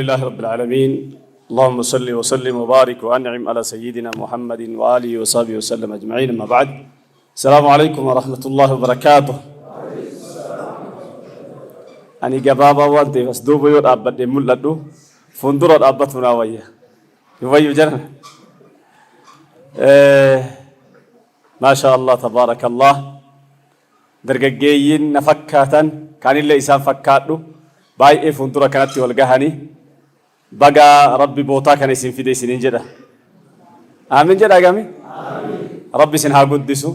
لله رب العالمين. اللهم صل وسلم وبارك وأنعم على سيدنا محمد وآله وصحبه وسلم أجمعين. أما بعد، السلام عليكم ورحمة الله وبركاته. Ani gabaabaa waan ta'eef as duuba yoo dhaabbadhe mul'adhu, fuuldura dhaabbatu naa wayya. Hin wayyu jana. Maasha Allah, tabaarakallah. Dargaggeeyyiin na fakkaatan kaanillee isaan fakkaadhu baay'ee fuuldura kanatti wal gahanii, baga Rabbi bootaa kana isin fide isiniin jedha. Aamin jedha gami. Rabbi isin haa guddisu.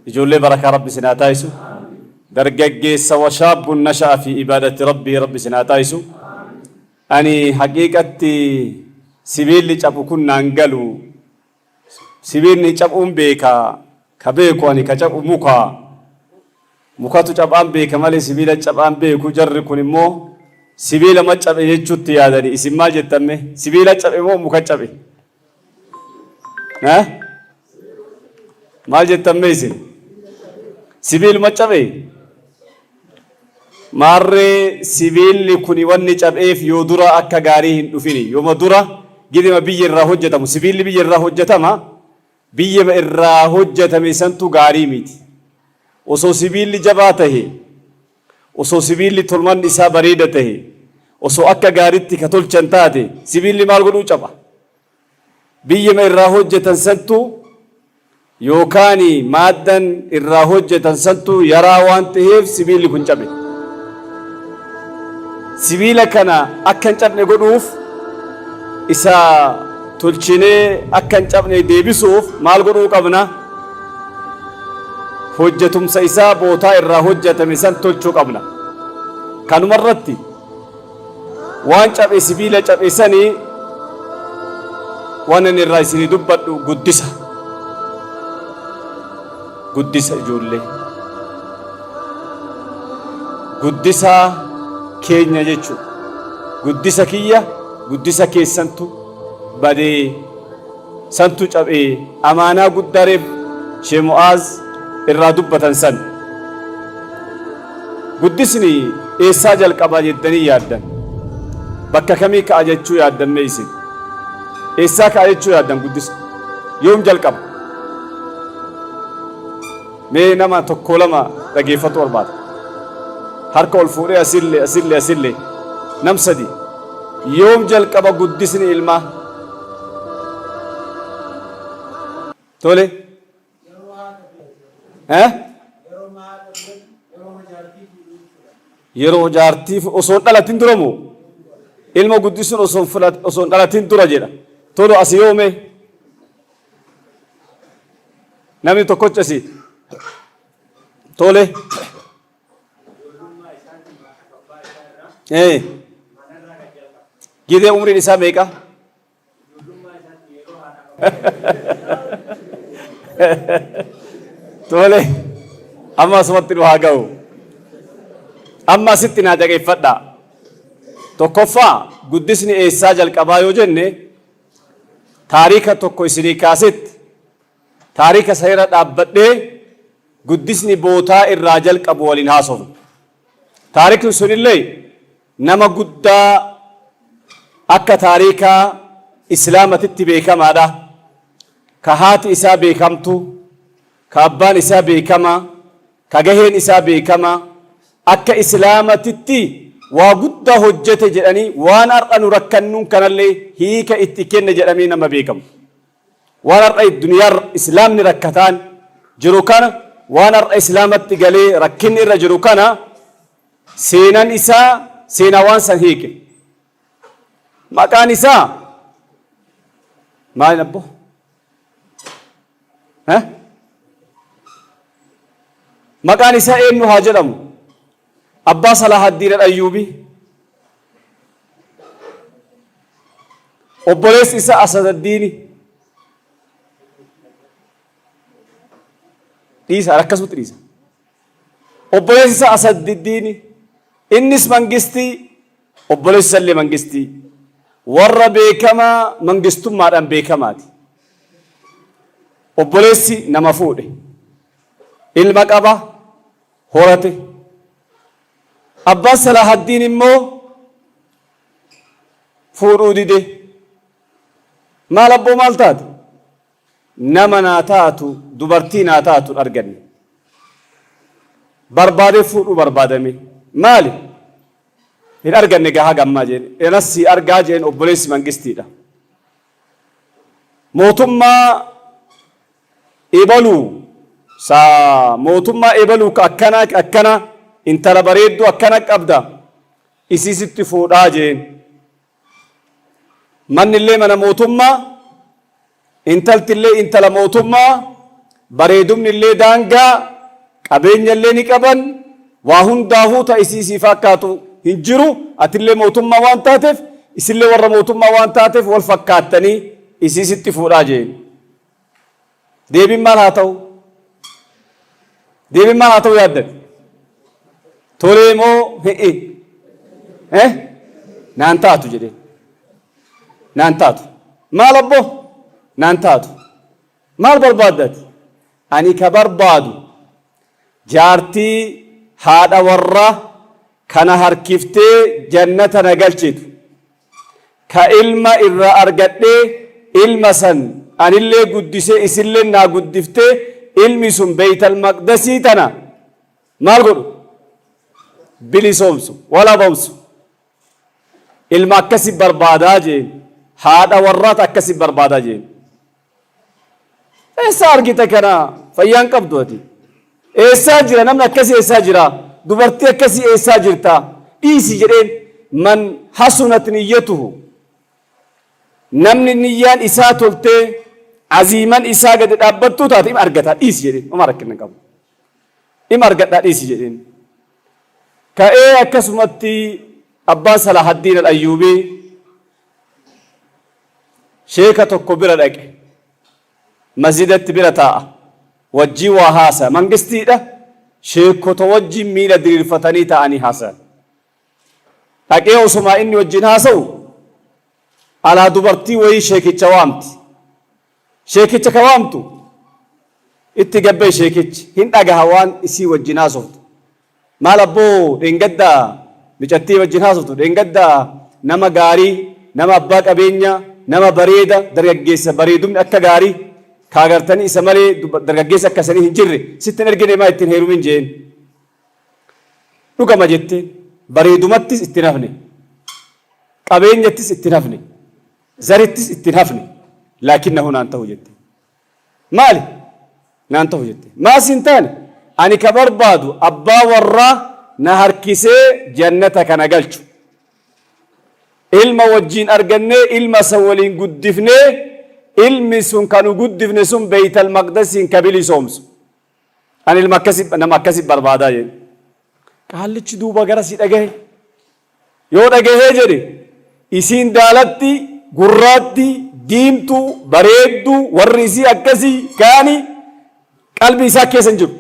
Ijoollee barakaa Rabbi isin haa taasisu. Dargaggeessa وشاب نشأ في عبادة ربه Rabbi isin haa taasisu. Ani haqiiqatti sibiilli cabu kun naan galu. Sibiilli cabuun beekaa ka beeku, ani ka cabu mukaa. Mukatu cabaan beeka malee sibiila cabaan beeku. Jarri kun immoo sibiila ma cabe jechuutti yaadani. Isin maal jettamme? Sibiila cabe moo muka cabe? Maal jettamme isin? Sibiiluma cabe? Maarree, sibiilli kuni wanni cabeef yoo dura akka gaarii hin dhufini, yooma dura gidima biyya irraa hojjetamu, sibiilli biyya irraa hojjetama, biyya irraa hojjetame santu gaarii miti. Osoo sibiilli jabaa tahe, osoo sibiilli tolmanni isaa bareeda tahe, osoo akka gaariitti ka tolchan taate, sibiilli maal godhuu caba? Biyyama irraa hojjetan santu yookaan maaddan irraa hojjetan santu yaraa waan ta'eef sibiilli kun cabe. Sibiila kana akka hin cabne godhuuf, isa tolchinee akka hin cabne deebisuuf maal godhuu qabna? Hojjetumsa isaa bootaa irraa hojjetame san tolchuu qabna. Kanumarratti waan cabe, sibiila cabe sanii, waan inni irraa isinii dubbadhu guddisa. Guddisa ijoollee. Guddisaa keenya jechuudha. Guddisa kiyya, guddisa keessantu badee, santu cabee, amaanaa guddaareef Shee Mu'aaz irraa dubbatan san. Guddisni eessaa jalqabaa jettanii yaaddan? Bakka kamii ka'a jechuu yaaddan mee isin? Eessaa ka'a jechuu yaaddan guddisni? Yoom jalqaba? Mee nama tokko lama dhageeffatu barbaada. Harka ol fuudhee, asillee, asillee, asillee, nam sadi. Yoom jalqaba guddisni ilmaa? Tole. Eh? Yeroo jaartii osoo hin dhalatin dura moo? Ilma guddisuun osoo hin dhalatin dura jedha. Tolu, asi yoome? Namni tokkocha asi. Tole. Gidee umriin isaa meeqa? Tole. Amma asumatti nu haa ga'u. Amma asitti naa dhaggeeffadhaa. Tokkoffaa, guddisni eessaa jalqabaa yoo jenne, taarika tokko isinii kaasetti, taarika seera dhaabbadhee guddisni bootaa irraa jalqabu waliin haasofna. Taarikni sunillee nama guddaa akka taarikaa islaamatitti beekamaadha. Ka haati isaa beekamtu, ka abbaan isaa beekamaa, ka gaheen isaa beekamaa, akka islaamatitti waa guddaa hojjete jedhanii, waan har'a nu rakkannuun kanallee hiika itti kenne jedhamee nama beekamu. Waan har'a duniyaa islaamni rakkataan jiru kana, waan har'a islaamatti galee rakkinni irra jiru kana, seenan isaa seenaa waan san hiike. Maqaan isaa maal abbo? Eh? Maqaan isaa eenyu haa jedhamu? Abbaa Salahaddiin Ayyuubii. Obboleessi isaa Asadaddiini. Dhiisa, akkasumatti dhiisa. Obboleessi isaa Asadiddiini. Innis mangistii, obboleessi isallee mangistii. Warra beekamaa mangistummaadhaan beekamaati. Obboleessi nama fuudhe. Ilma qaba, horate. Abbaan Salahaddiin immoo Fuudhuu dide. Maal abboo maal taate? Nama naa taatu, dubartii naa taatu hin arganne. Barbaadee fuudhuu barbaadame. Maali? Hin arganne gaa haga ammaa jeen. Anas sii argaa jeen obboleessi mangistiidha. Mootummaa ebaluu saa mootummaa ebaluu ka akkanaa ka akkanaa intala bareedduu akkana qabda isii sitti fuudhaa jeen. Mannillee mana mootummaa, intaltillee intala mootummaa, bareedumnillee daangaa, qabeenyallee ni qaban, waa hundaahuu ta isii sii fakkaatu hin jiru, atillee mootummaa waan taateef, isillee warra mootummaa waan taateef wal fakkaattanii isii sitti fuudhaa jeen. Deebiin maal haa ta'u? Deebiin maal haa ta'u yaaddan? Tolee moo hi'i? Eh? Naan taatu jedheen. Naan taatu. Maal abbo? Naan taatu. Maal barbaaddati? Ani ka barbaadu jaartii haadha warraa kana harkiftee jannata na galchitu. Ka ilma irraa argadhee ilma san anillee guddisee isilleen naa guddiftee ilmi sun beeytal maqdasii tana maal godhu? Bilisoomsu, walabomsu. Ilma akkasi barbaadaa jeen. Haadha warraata akkasi barbaadaa jeen. Eessaa argita kana fayyaan qabdu ati? Eessaa jira namni akkasii eessaa jira? Dubartii akkasii eessaa jirta? Dhiisi jedheen man hasunat niyyatuhu. Namni niyyaan isaa toltee aziiman isaa gadi dhaabbattuu taate ima argata dhiisi jedheen homaa rakkina hin qabu. Ima argadhaa dhiisi jedheen. Ka'ee akkasumatti abbaan Salahaddiin al-Ayyuubii Sheeka tokko bira dhaqe. Masjidatti bira taa'a. Wajjin waa haasaya. Mangistiidha. Sheekota wajjin miila diriirfatanii taa'anii haasayan. Dhaqee osumaa inni wajjin haasa'u alaa dubartii wayii sheekicha waamti. Sheekicha ka waamtu itti gabbee sheekichi hin dhagaha waan isii wajjin haasoftu. Maal abboo dheengadda micattii wajjin haasoftu dheengadda nama gaarii nama abbaa qabeenyaa nama bareeda dargaggeessa bareedumni akka gaarii kaa gartanii isa malee dargaggeessa akka sanii hin jirre sitti hin ergine maa ittiin heerumin jeen. Dhugama jetteen bareedumattis itti hin hafne qabeenyattis itti hin hafne zarittis itti hin hafne laakinnahu naan ta'u jette. Maali? Naan ta'u jette. Maa siin taane? Ani ka barbaadu abbaa warraa na harkisee jannata kana galchu. Ilma wajjiin argannee ilma san waliin guddifnee ilmi sun ka nu guddifne sun Beeytal Maqdasiin ka bilisoomsu. Ani ilma akkasi nama akkasi barbaadaa jedhe. Qaallichi duuba gara si dhagahe. Yoo dhagahee jedhe isiin daalatti, gurraatti, diimtuu, bareedduu, warri isii akkasii kaani qalbii isaa keessa hin jiru.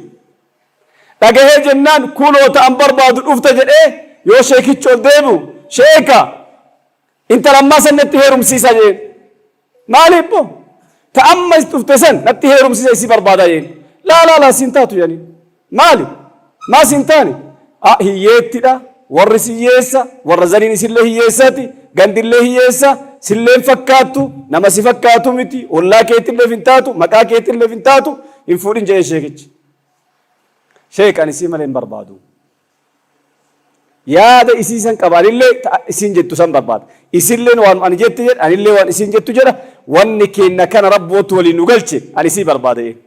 Dhagahee jennaan kunoo ta'an barbaadu dhufte jedhee yoo sheekichi ol deebi'u sheeka intala ammaa san natti heerumsiisa jedheen. Maaliif boo? Ta amma is dhufte san natti heerumsiisa isii barbaadaa jeen. Laa laa laa siin taatu jedhaniin. Maali? Maa siin taane? A hiyyeettidha. Warri si hiyyeessa, warra zariin isillee hiyyeessaati, gandillee hiyyeessa, silleen fakkaattu, nama si fakkaatu miti, ollaa keetillee hin taatu, maqaa keetillee hin taatu, hin fuudhin jedhee sheekichi. Sheek ani isii malee hin barbaadu. Yaada isii san qaba anillee ta isiin jettu san barbaada. Isilleen waan ani jette jedha anillee waan isiin jettu jedha wanni keenna kana Rabbumattu waliin nu galche ani isii barbaada jeen.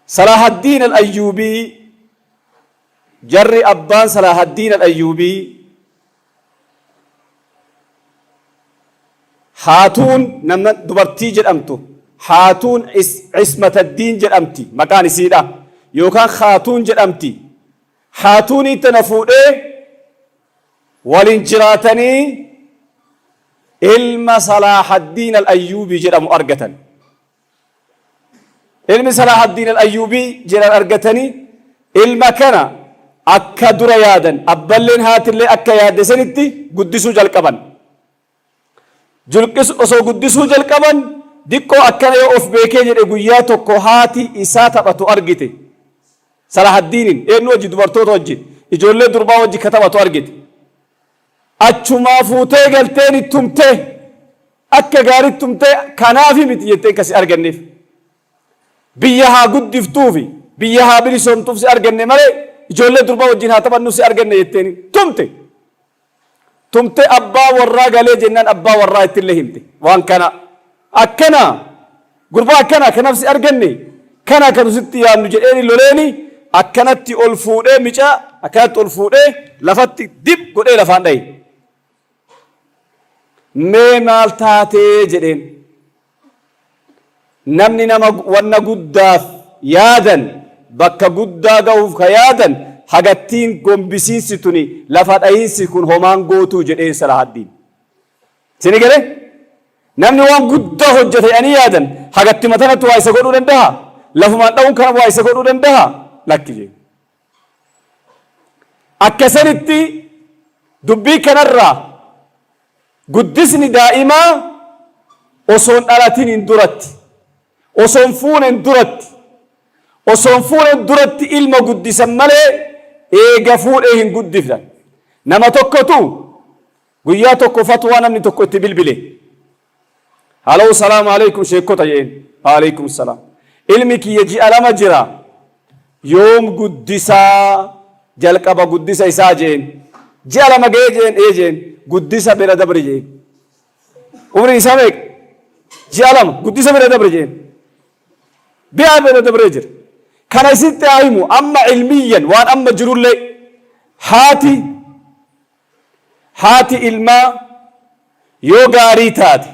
Salaahaddiin al-Ayyuubii jarri abbaan Salaahaddiin al-Ayyuubii Haatuun nama dubartii jedhamtu Haatuun Ismataddiin jedhamti maqaan isiidha yookaan Haatuun jedhamti. Haatuunii tana fuudhee waliin jiraatanii ilma Salaahaddiin al-Ayyuubii jedhamu argatan. Ilmi Salaahaddiin al-Ayyuubii jedhan argatanii ilma kana akka dura yaadan abballeen haatillee akka yaadde sanitti guddisuu jalqaban. Julqis osoo guddisuu jalqaban diqqoo akkana yoo of beekee jedhe guyyaa tokko haati isaa taphatu argite. Salaahaddiiniin eenyu wajji dubartoota wajjin ijoollee durbaa wajji ka taphatu argite. Achumaa fuutee galteen tumtee, akka gaariitti tumtee, kanaafi miti jettee kasi arganneef. Biyya haa guddiftuufi biyya haa bilisoomtuuf si arganne malee ijoollee durbaa wajjin haa taphannu si arganne jetteeni tumte. Tumte, abbaa warraa galee jennaan abbaa warraa ittillee himte waan kana. Akkana gurbaa, akkana kanaaf si arganne, kana kan sitti yaadnu jedheeni loleeni. Akkanatti ol fuudhee, micaa akkanatti ol fuudhee lafatti dib godhee lafaan dhahe. Mee maal taatee jedheen. Namni nama wanna guddaaf yaadan, bakka guddaa gahuuf ka yaadan, hagattiin gombisiinsi tuni, lafa dhahiinsi kun homaan gootuu jedheen Salahaddiin. Sini galee, namni waan guddaa hojjete jedhanii yaadan hagatti matanatti waa isa godhuu danda'a? Lafumaan dha'uun kana waa isa godhuu danda'a? Lakki jee. Akkasanitti dubbii kanarraa guddisni daa'imaa osoon dhalatiniin duratti, osoon fuunen duratti, osoon fuunen duratti ilma guddisan malee eega fuudhee hin guddifnan. Nama tokkotu guyyaa tokko fatwaa namni tokko itti bilbile. "Hello, salaamu alaikum sheekota," jeen. "Alaikum salaam. Ilmi kiyya ji'a 2 jira. Yoom guddisaa jalqaba guddisa isaa?" jeen. "Ji'a 2 ga'ee?" jeen. "Ee," jeen. "Guddisa bira dabre," jeen. Umriin isaa meeqa? Ji'a 2. "Guddisa bira dabre," jeen. Bi'a bira dabree jira. Kana isitti haa himu amma ilmiyyan waan amma jirullee, haati ilmaa yoo gaarii taate,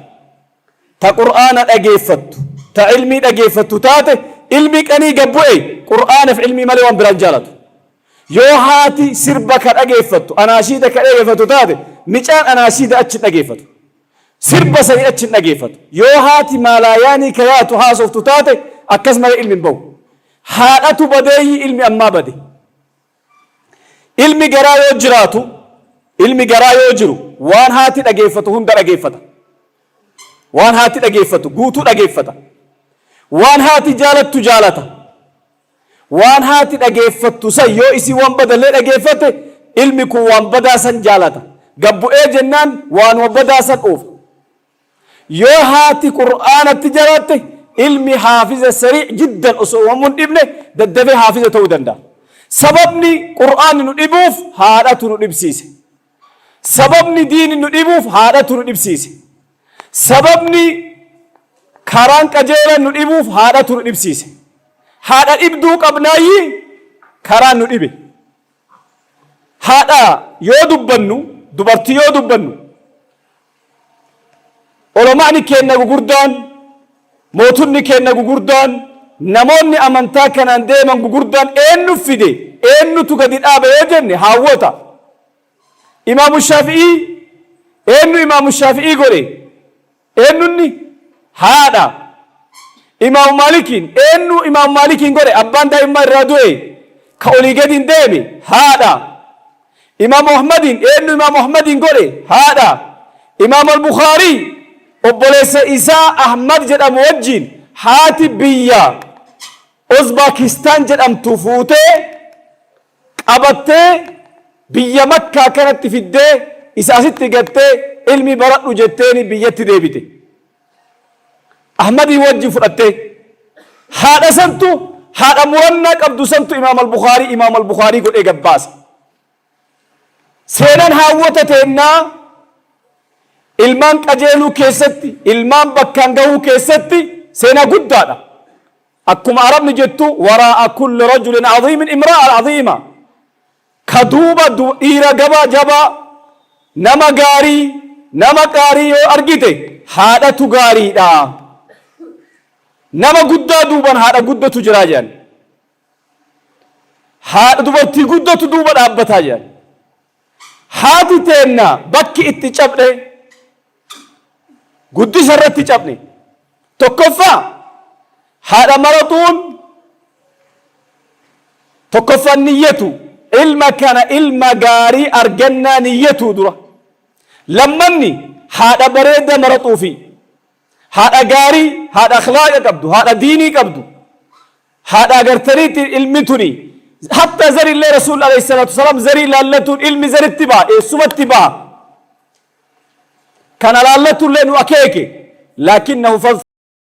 ta Qur'aana dhageeffattu, ta ilmii dhageeffattu taate, ilmi qanii gabbu'e Qur'aanaaf ilmii malee waan biraan jaalatu. Yoo haati sirba ka dhageeffattu, anaashiida ka dhageeffattu taate, micaan anaashiida achi dhageeffatu. Sirba sanii achi dhageeffatu. Yoo haati maalaayaanii ka yaatu haasoftu taate, akkas malee ilmi hin bahu. Haadhatu badeeyyi ilmi ammaa bade. Ilmi garaa yoo jiraatu, ilmi garaa yoo jiru, waan haati dhageeffatu hunda dhageeffata. Waan haati dhageeffatu guutuu dhageeffata. Waan haati jaalattu jaalata. Waan haati dhageeffattu san yoo isii waan badallee dhageeffatte, ilmi kun waan badaa san jaalata. Gabbu'ee jennaan waanuma badaa san oofa. Yoo haati Qur'aanatti jalaatte, ilmi haafiza sariic jiddan, osoo uumamuun dhibne daddafee haafiza ta'uu danda'a. Sababni Qur'aanni nu dhibuuf haadhatu nu dhibsiise. Sababni diini nu dhibuuf haadhatu nu dhibsiise. Sababni karaan qajeelan nu dhibuuf haadhatu nu dhibsiise. Haadha dhibduu qabnaayyi karaan nu dhibe. Haadha yoo dubbannu, dubartii yoo dubbannu, olomaani keenna gugurdaan, mootonni keenna gugurdaan, namoonni amantaa kanaan deeman gugurdaan eenyu fide, eenyutu gadi dhaabe yoo jenne, haawwota. Imaamu Shaafi'ii eenyu Imaamu Shaafi'ii godhe? Eenyunni? Haadha. Imaamu Maalikiin eenyu Imaamu Maalikiin godhe? Abbaan daa'immaa irraa du'e ka olii gadi hin deeme, haadha. Imaamu Ahmadiin eenyu Imaamu Ahmadiin godhe? Haadha. Imaamu Al-Bukhaarii obboleessa isaa Ahmad jedhamu wajjin haati biyya Uzbakistaan jedhamtu fuutee qabattee biyya Makkaa kanatti fiddee isa asitti gattee ilmi baradhu jetteeni biyyatti deebite. Ahmadii wajjin fudhattee haadha santu, haadha murannaa qabdu santu Imaam Al-Bukhaarii Imaam Al-Bukhaarii godhee gabbaase. Seenaan haawwota teennaa ilmaan qajeeluu keessatti, ilmaan bakkaan gahuu keessatti seenaa guddaadha. Akkuma Arabni jettu, "Waraa'a kulli rajulin aziimin imra'a aziima." Ka duuba dhiira gabaa jabaa, nama gaarii, nama gaarii yoo argite, haadhatu gaariidha. Nama guddaa duuban haadha guddatu jiraa jedhan. Haadha, dubartii guddatu duuba dhaabbataa jedhan. Haati teenna bakki itti cabne, guddisa irratti cabne. Tokkoffaa, haadha maraxuun tokkoffaan niyyatu, ilma kana ilma gaarii argannaa niyyatu dura. Lammanni, haadha bareeda maraxuufi, haadha gaarii, haadha akhlaaqa qabdu, haadha diinii qabdu, haadha agartaniitti ilmi tuni hatta zarillee Rasuul alayhi salaatu wasalaam zarii laallatuun ilmi zaritti ba'a, eessumatti ba'a. Kana laallattullee nu akeeke. لكنه